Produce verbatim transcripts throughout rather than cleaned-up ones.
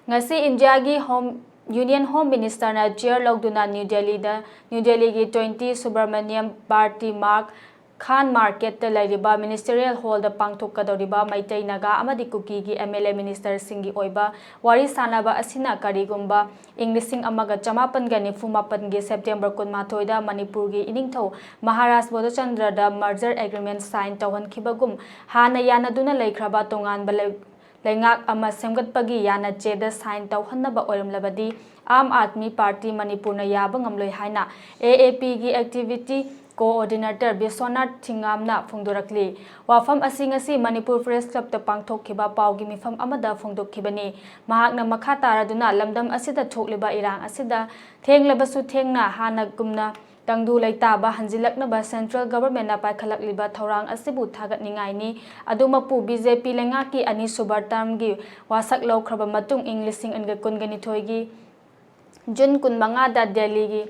ꯉꯁꯤ ꯏꯟꯗꯤꯌꯥꯒꯤ home, union home ꯃꯤꯅꯤꯁꯇꯔꯅ ꯆꯤꯌꯔ ꯂꯧꯗꯨꯅ ꯅ꯭ꯌꯨ ꯗꯦꯜꯂꯤꯗ, ꯅ꯭ꯌꯨ ꯗꯦꯜꯂꯤꯒꯤ twenty ꯁꯨꯕ꯭ꯔꯃꯅꯤꯌꯝ ꯕꯥꯔꯇꯤ ꯃꯥꯔꯛ ꯈꯥꯟ ꯃꯥꯔꯀꯦꯠꯇ ꯂꯩꯔꯤꯕ ꯃꯤꯅꯤꯁꯇꯔꯤꯌꯦꯜ ꯍꯣꯜꯗ ꯄꯥꯡꯊꯣꯛꯀꯗꯧꯔꯤꯕ ꯃꯩꯇꯩ, ꯅꯥꯒꯥ ꯑꯃꯗꯤ ꯀꯨꯀꯤꯒꯤ MLA ꯃꯤꯅꯤꯁꯇꯔꯁꯤꯡꯒꯤ ꯑꯣꯏꯕ ꯋꯥꯔꯤ ꯁꯥꯅꯕ ꯑꯁꯤꯅ ꯀꯔꯤꯒꯨꯝꯕ ꯏꯪ ꯂꯤꯁꯤꯡ ꯑꯃꯒ ꯆꯃꯥꯄꯟꯒ ꯅꯤꯐꯨ ꯃꯥꯄꯟꯒꯤ September ꯀꯨꯟꯃꯥꯊꯣꯏꯗ ꯃꯅꯤꯄꯨꯔꯒꯤ ꯏꯅꯤꯡꯊꯧ ꯃꯍꯥꯔꯥꯖ ꯕꯣꯙꯆꯟꯗ꯭ꯔꯗ merger agreement sign ꯇꯧꯍꯟꯈꯤꯕꯒꯨꯝ ꯍꯥꯟꯅ ꯌꯥꯅꯗꯨꯅ ꯂꯩꯈ꯭ꯔꯕ ꯇꯣꯉꯥꯟꯕ ꯂꯩ-, ꯂꯩꯉꯥꯛ ꯑꯃ ꯁꯦꯝꯒꯠꯄꯒꯤ ꯌꯥꯅꯆꯦꯗ sign ꯇꯧꯍꯟꯅꯕ ꯑꯣꯏꯔꯝꯂꯕꯗꯤ ꯑꯥꯝ ꯑꯥꯗꯃꯤ ꯄꯥꯔꯇꯤ ꯃꯅꯤꯄꯨꯔꯅ ꯌꯥꯕ ꯉꯝꯂꯣꯏ ꯍꯥꯏꯅ AAPꯒꯤ activity coordinator ꯕꯤꯁ꯭ꯋꯅꯥꯊ ꯊꯤꯉꯥꯝꯅ ꯐꯣꯡꯗꯣꯔꯛꯂꯤ꯫ ꯋꯥꯐꯝ ꯑꯁꯤ ꯉꯁꯤ ꯃꯅꯤꯄꯨꯔ Press Clubꯇ ꯄꯥꯡꯊꯣꯛꯈꯤꯕ ꯄꯥꯎꯒꯤ ꯃꯤꯐꯝ ꯑꯃꯗ ꯐꯣꯡꯗꯣꯛꯈꯤꯕꯅꯤ꯫ ꯃꯍꯥꯛꯅ ꯃꯈꯥ ꯇꯥꯔꯗꯨꯅ ꯂꯝꯗꯝ ꯑꯁꯤꯗ ꯊꯣꯛꯂꯤꯕ ꯏꯔꯥꯡ ꯑꯁꯤꯗ ꯊꯦꯡꯂꯕꯁꯨ ꯊꯦꯡꯅ ꯍꯥꯟꯅꯒꯨꯝꯅ ꯇꯪꯗꯨ ꯂꯩꯇꯥꯕ ꯍꯟꯖꯤꯜꯂꯛꯅꯕ central governmentꯅ ꯄꯥꯏꯈꯠꯂꯛꯂꯤꯕ ꯊꯧꯔꯥꯡ ꯑꯁꯤꯕꯨ ꯊꯥꯒꯠꯅꯤꯡꯉꯥꯏꯅꯤ꯫ ꯑꯗꯨꯃꯛꯄꯨ BJP ꯂꯩꯉꯥꯛꯀꯤ ꯑꯅꯤꯁꯨꯕ termꯒꯤ ꯋꯥꯁꯛ ꯂꯧꯈ꯭ꯔꯕ ꯃꯇꯨꯡ ꯏꯪ ꯂꯤꯁꯤꯡ ꯑꯅꯤꯒ ꯀꯨꯟꯒ ꯅꯤꯊꯣꯏꯒꯤ June ꯀꯨꯟꯃꯉꯥꯗ ꯗꯦꯜꯂꯤꯒꯤ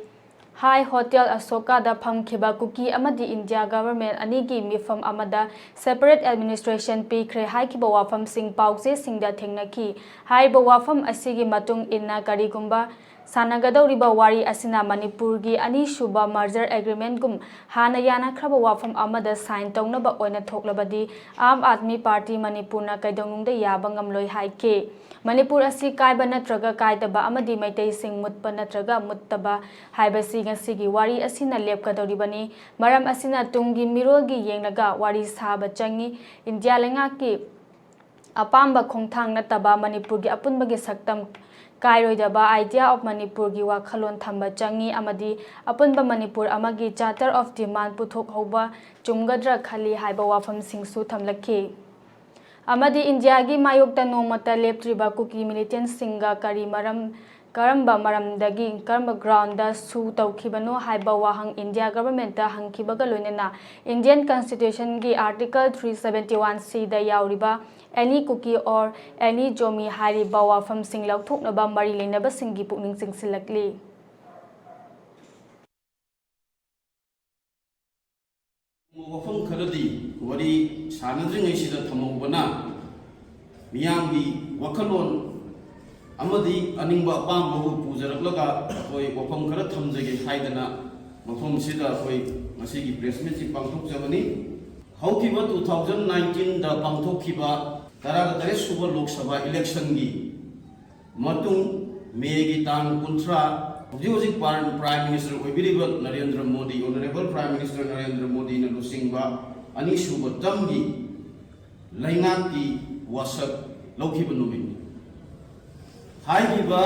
High Hotel Ashokaꯗ ꯐꯝꯈꯤꯕ ꯀꯨꯀꯤ ꯑꯃꯗꯤ ꯏꯟꯗꯤꯌꯥ government ꯑꯅꯤꯒꯤ ꯃꯤꯐꯝ ꯑꯃꯗ separate administration ꯄꯤꯈ꯭ꯔꯦ ꯍꯥꯏꯈꯤꯕ ꯋꯥꯐꯝꯁꯤꯡ ꯄꯥꯎꯆꯦꯁꯤꯡꯗ ꯊꯦꯡꯅꯈꯤ꯫ ꯍꯥꯏꯔꯤꯕ ꯋꯥꯐꯝ ꯑꯁꯤꯒꯤ ꯃꯇꯨꯡ ꯏꯟꯅ ꯀꯔꯤꯒꯨꯝꯕ ꯁꯥꯟꯅꯒꯗꯧꯔꯤꯕ ꯋꯥꯔꯤ ꯑꯁꯤꯅ ꯃꯅꯤꯄꯨꯔꯒꯤ ꯑꯅꯤꯁꯨꯕ merger agreementꯒꯨꯝ ꯍꯥꯟꯅ ꯌꯥꯅꯈ꯭ꯔꯕ ꯋꯥꯐꯝ ꯑꯃꯗ sign ꯇꯧꯅꯕ ꯑꯣꯏꯅ ꯊꯣꯛꯂꯕꯗꯤ ꯑꯥꯝ ꯑꯥꯗꯃꯤ ꯄꯥꯔꯇꯤ ꯃꯅꯤꯄꯨꯔꯅ ꯀꯩꯗꯧꯅꯨꯡꯗ ꯌꯥꯕ ꯉꯝꯂꯣꯏ ꯍꯥꯏꯈꯤ꯫ ꯃꯅꯤꯄꯨꯔ ꯑꯁꯤ ꯀꯥꯏꯕ ꯅꯠꯇ꯭ꯔꯒ ꯀꯥꯏꯗꯕ ꯑꯃꯗꯤ ꯃꯩꯇꯩꯁꯤꯡ ꯃꯨꯠꯄ ꯅꯠꯇ꯭ꯔꯒ ꯃꯨꯠꯇꯕ ꯍꯥꯏꯕꯁꯤ ꯉꯁꯤꯒꯤ ꯋꯥꯔꯤ ꯑꯁꯤꯅ ꯂꯦꯞꯀꯗꯧꯔꯤꯕꯅꯤ꯫ ꯃꯔꯝ ꯑꯁꯤꯅ ꯇꯨꯡꯒꯤ ꯃꯤꯔꯣꯜꯒꯤ ꯌꯦꯡꯂꯒ ꯋꯥꯔꯤ ꯁꯥꯕ ꯆꯪꯏ꯫ ꯏꯟꯗꯤꯌꯥ ꯂꯩꯉꯥꯛꯀꯤ ꯑꯄꯥꯝꯕ ꯈꯣꯡꯊꯥꯡ ꯅꯠꯇꯕ ꯃꯅꯤꯄꯨꯔꯒꯤ ꯑꯄꯨꯟꯕꯒꯤ ꯁꯛꯇꯝ ꯀꯥꯏꯔꯣꯏꯗꯕ idea of ꯃꯅꯤꯄꯨꯔꯒꯤ ꯋꯥꯈꯜꯂꯣꯟ ꯊꯝꯕ ꯆꯪꯏ ꯑꯃꯗꯤ ꯑꯄꯨꯟꯕ ꯃꯅꯤꯄꯨꯔ ꯑꯃꯒꯤ Charter of Demand ꯄꯨꯊꯣꯛꯍꯧꯕ ꯆꯨꯝꯒꯗ꯭ꯔꯥ ꯈꯜꯂꯤ ꯍꯥꯏꯕ ꯋꯥꯐꯝꯁꯤꯡꯁꯨ ꯊꯝꯂꯛꯈꯤ꯫ ꯑꯃꯗꯤ ꯏꯟꯗꯤꯌꯥꯒꯤ ꯃꯥꯌꯣꯛꯇ ꯅꯣꯡꯃꯇ ꯂꯦꯞꯇ꯭ꯔꯤꯕ ꯀꯨꯀꯤ militantꯁꯤꯡꯒ ꯀꯔꯤ ꯃꯔꯝ, ꯀꯔꯝꯕ ꯃꯔꯝꯗꯒꯤ, ꯀꯔꯝꯕ groundꯗ sue ꯇꯧꯈꯤꯕꯅꯣ ꯍꯥꯏꯕ ꯋꯥꯍꯪ ꯏꯟꯗꯤꯌꯥ governmentꯇ ꯍꯪꯈꯤꯕꯒ ꯂꯣꯏꯅꯅ Indian Constitutionꯒꯤ Article three seventy one Cꯗ ꯌꯥꯎꯔꯤꯕ any Kuki or any Zomi ꯍꯥꯏꯔꯤꯕ ꯋꯥꯐꯝꯁꯤꯡ ꯂꯧꯊꯣꯛꯅꯕ ꯃꯔꯤ ꯂꯩꯅꯕꯁꯤꯡꯒꯤ ꯄꯨꯛꯅꯤꯡ ꯆꯤꯡꯁꯤꯜꯂꯛꯂꯤ꯫ ꯋꯥꯐꯝ ꯈꯔꯗꯤ ꯋꯥꯔꯤ ꯁꯥꯟꯅꯗ꯭ꯔꯤꯉꯩꯁꯤꯗ ꯊꯝꯍꯧꯕꯅ ꯃꯤꯌꯥꯝꯒꯤ ꯋꯥꯈꯜꯂꯣꯟ ꯑꯃꯗꯤ ꯑꯅꯤꯡꯕ ꯑꯄꯥꯝꯕꯕꯨ ꯄꯨꯖꯔꯛꯂꯒ ꯑꯩꯈꯣꯏ ꯋꯥꯐꯝ ꯈꯔ ꯊꯝꯖꯒꯦ ꯍꯥꯏꯗꯅ ꯃꯐꯝꯁꯤꯗ ꯑꯩꯈꯣꯏ ꯉꯁꯤꯒꯤ ꯄ꯭ꯔꯦꯁ ꯃꯤꯠꯁꯤ ꯄꯥꯡꯊꯣꯛꯆꯕꯅꯤ꯫ ꯍꯧꯈꯤꯕ ꯇꯨ ꯊꯥꯎꯖꯟ ꯅꯥꯏꯟꯇꯤꯟꯗ ꯄꯥꯡꯊꯣꯛꯈꯤꯕ ꯇꯔꯥꯒ ꯇꯔꯦꯠ ꯁꯨꯕ ꯂꯣꯛ ꯁꯚꯥ ꯏꯂꯦꯛꯁꯟꯒꯤ ꯃꯇꯨꯡ, ꯃꯦꯒꯤ ꯇꯥꯡ ꯀꯨꯟꯊ꯭ꯔꯥ, ꯍꯧꯖꯤꯛ ꯍꯧꯖꯤꯛ ꯄ꯭ꯔꯥꯏꯝ, ꯄ꯭ꯔꯥꯏꯝ ꯃꯤꯅꯤꯁꯇꯔ ꯑꯣꯏꯕꯤꯔꯤꯕ Narendra Modi, honourable prime minister Narendra ꯃꯣꯗꯤꯅ ꯂꯨꯆꯤꯡꯕ ꯑꯅꯤꯁꯨꯕ ꯇꯔꯝꯒꯤ ꯂꯩꯉꯥꯛꯀꯤ ꯋꯥꯁꯛ ꯂꯧꯈꯤꯕ ꯅꯨꯃꯤꯠꯅꯤ꯫ ꯍꯥꯏꯔꯤꯕ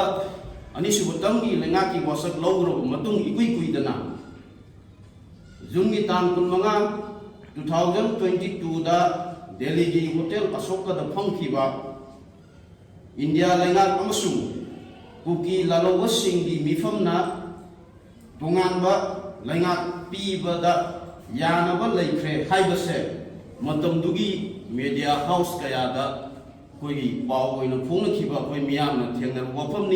ꯑꯅꯤꯁꯨꯕ ꯇꯔꯝꯒꯤ ꯂꯩꯉꯥꯛꯀꯤ ꯋꯥꯁꯛ ꯂꯧꯔꯕ ꯃꯇꯨꯡ ꯏꯀꯨꯏ ꯀꯨꯏꯗꯅ ꯖꯨꯟꯒꯤ ꯇꯥꯡ ꯀꯨꯟꯃꯉꯥ, ꯇꯨ ꯊꯥꯎꯖꯟ ꯇ꯭ꯋꯦꯟꯇꯤ ꯇꯨꯗ ꯗꯦꯜꯂꯤꯒꯤ ꯍꯣꯇꯦꯜ ꯑꯁꯣꯀꯥꯗ ꯐꯝꯈꯤꯕ ꯏꯟꯗꯤꯌꯥ ꯂꯩꯉꯥꯛ ꯑꯃꯁꯨꯡ ꯀꯨꯀꯤ ꯂꯥꯜꯍꯧꯕꯁꯤꯡꯒꯤ ꯃꯤꯐꯝꯅ ꯇꯣꯉꯥꯟꯕ ꯂꯩꯉꯥꯛ ꯄꯤꯕꯗ ꯌꯥꯅꯕ ꯂꯩꯈ꯭ꯔꯦ ꯍꯥꯏꯕꯁꯦ ꯃꯇꯝꯗꯨꯒꯤ ꯃꯦꯗꯤꯌꯥ ꯍꯥꯎꯁ ꯀꯌꯥꯗ ꯑꯩꯈꯣꯏꯒꯤ ꯄꯥꯎ ꯑꯣꯏꯅ ꯐꯣꯡꯅꯈꯤꯕ ꯑꯩꯈꯣꯏ ꯃꯤꯌꯥꯝꯅ ꯊꯦꯡꯅꯕ ꯋꯥꯐꯝꯅꯤ꯫